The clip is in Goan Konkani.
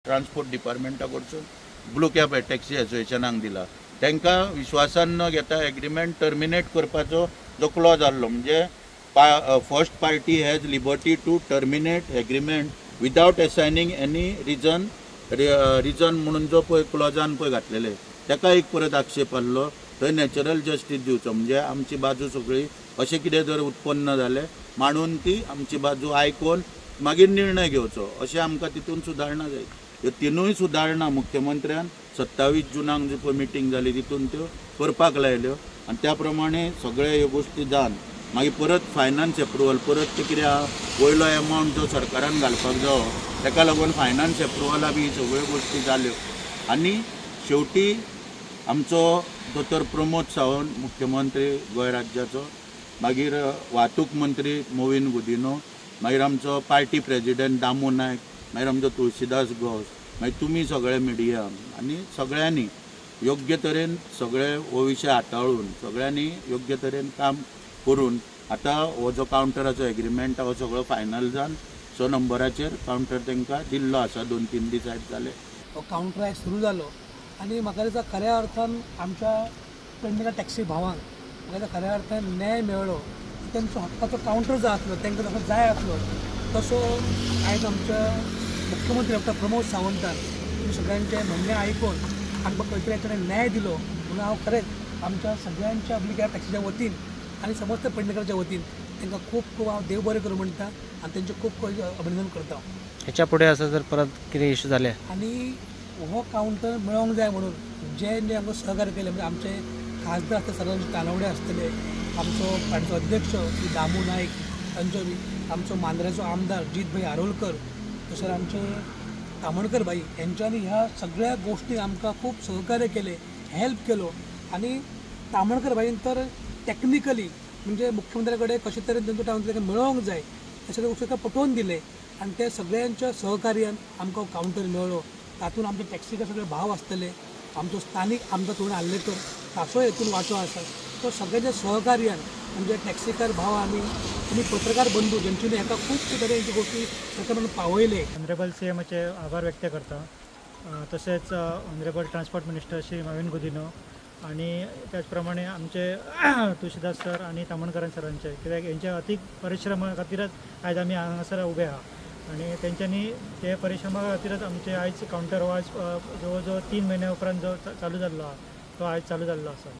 ट्रान्सपोर्ट डिपार्टमेंटा कडसून ब्लू कॅब टॅक्सी एसोसिएशनाक दिला. तांकां विश्वासान न घेता एग्रीमेंट टर्मिनेट करपाचो जो क्लॉज आहलो, म्हणजे first party has liberty to terminate agreement without assigning any reason म्हणून जो पळय क्लॉजान पळय घातलेले ताका एक परत आक्षेप आहलो. थंय नॅचरल जस्टीस दिवचो, म्हणजे आमची बाजू सगळी अशें कितें जर उत्पन्न जालें मांडून ती आमची बाजू आयकून मागीर निर्णय घेवचो, अशें आमकां तितून सुदारणा जाय. ह्यो तिनूय सुदारणा मुख्यमंत्र्यान 27 जूनाक जी पळय मिटींग जाली तितून त्यो करपाक लायल्यो आनी त्या प्रमाणे सगळे ह्यो गोश्टी जावन मागीर परत फायनान्स एप्रुवल, परत ते कितें आहा वयलो एमावंट जो सरकारान घालपाक जावो ताका लागून फायनान्स एप्रुवला बी सगळ्यो गोश्टी जाल्यो. आनी शेवटी आमचो दोतोर प्रमोद सावंत मुख्यमंत्री गोंय राज्याचो, मागीर वाहतूक मंत्री मोविन गुदिन्हो, मागीर आमचो पार्टी प्रेजिडेंट दामू नायक, मागीर आमचो तुळशीदास गौस, मागीर तुमी सगळे मिडिया आनी सगळ्यांनी योग्य तरेन सगळे हो विशय हाताळून सगळ्यांनी योग्य तरेन काम करून आतां हो जो कावंटराचो एग्रीमेंट हो सगळो फायनल जावन 6 नंबराचेर कावंटर तांकां दिल्लो आसा. 2-3 दीस आयज जाले हो कावंटर आयज सुरू जालो आनी म्हाका दिसता खऱ्या अर्थान आमच्या पेडणेच्या टॅक्सी भावांक म्हाका दिसता खऱ्या अर्थान न्याय मेळ्ळो. तेंचो हक्काचो कावंटर जाय आसलो, तांकां जसो जाय आसलो तसो आयज आमच्या मुख्यमंत्री डॉक्टर प्रमोद सावंतान सगळ्यांचें म्हणणें आयकून आमकां खंय तरी न्याय दिलो म्हणून हांव खरेंच आमच्या सगळ्यांच्या ब्लू कॅब टॅक्सीच्या वतीन आनी समस्त पेडणेकरांच्या वतीन तांकां खूब खूब हांव देव बरें करूं म्हणटा आनी तेंचें खूब खूब अभिनंदन करता. हेच्या फुडें असो जर परत कितें इशू जाले आनी हो कावंटर मेळोंक जाय म्हणून जे जे आमकां सहकार्य केलें, म्हणजे आमचे खासदार आसतले सदांचे तानावडे आसतले, आमचो पार्टीचो अध्यक्ष श्री दामू नायक तांचो बी, आमचो मांद्र्याचो आमदार जीत भाई आरोलकर, तशेंच आमचे तामणकर भाई हेंच्यांनी ह्या सगळ्या गोश्टींक आमकां खूब सहकार्य केलें, हेल्प केलो. आनी तामणकर भाईन तर टॅक्निकली म्हणजे मुख्यमंत्र्या कडेन कशे तरेन तेंचो कावंटर मेळोवंक जाय हे सगळे गोश्टी पटोवन दिले आनी ते सगळ्यांच्या सहकार्यान आमकां कावंटर मेळ्ळो. तातूंत आमचे टॅक्सीचे सगळे भाव आसतले, आमचो स्थानीक आमचो तरुण आर्लेकर ताचो हेतून वांटो आसा. तो सगळ्यांच्या सहकार्यान म्हणजे टॅक्सीकार भाव आमी आनी पत्रकार बंधू जेंच्यांनी हाका खूब तरेची गोश्टी सरकारान पावयले. ऑनरेबल सी एमाचे आभार व्यक्त करता, तशेंच honourable transport minister Shri Mauvin Godinho आनी त्याच प्रमाणे आमचे तुळशीदास सर आनी तामणकरान सरांचे, कित्याक हेंच्या अतीक परिश्रमा खातीरच आयज आमी हांगासर उबे आहा आनी तेंच्यांनी ते परिश्रमा खातीरच आमचे आयज कावंटर हो आयज जवळ जवळ 3 म्हयन्या उपरांत जो चालू जाल्लो आहा तो आयज चालू जाल्लो आसा.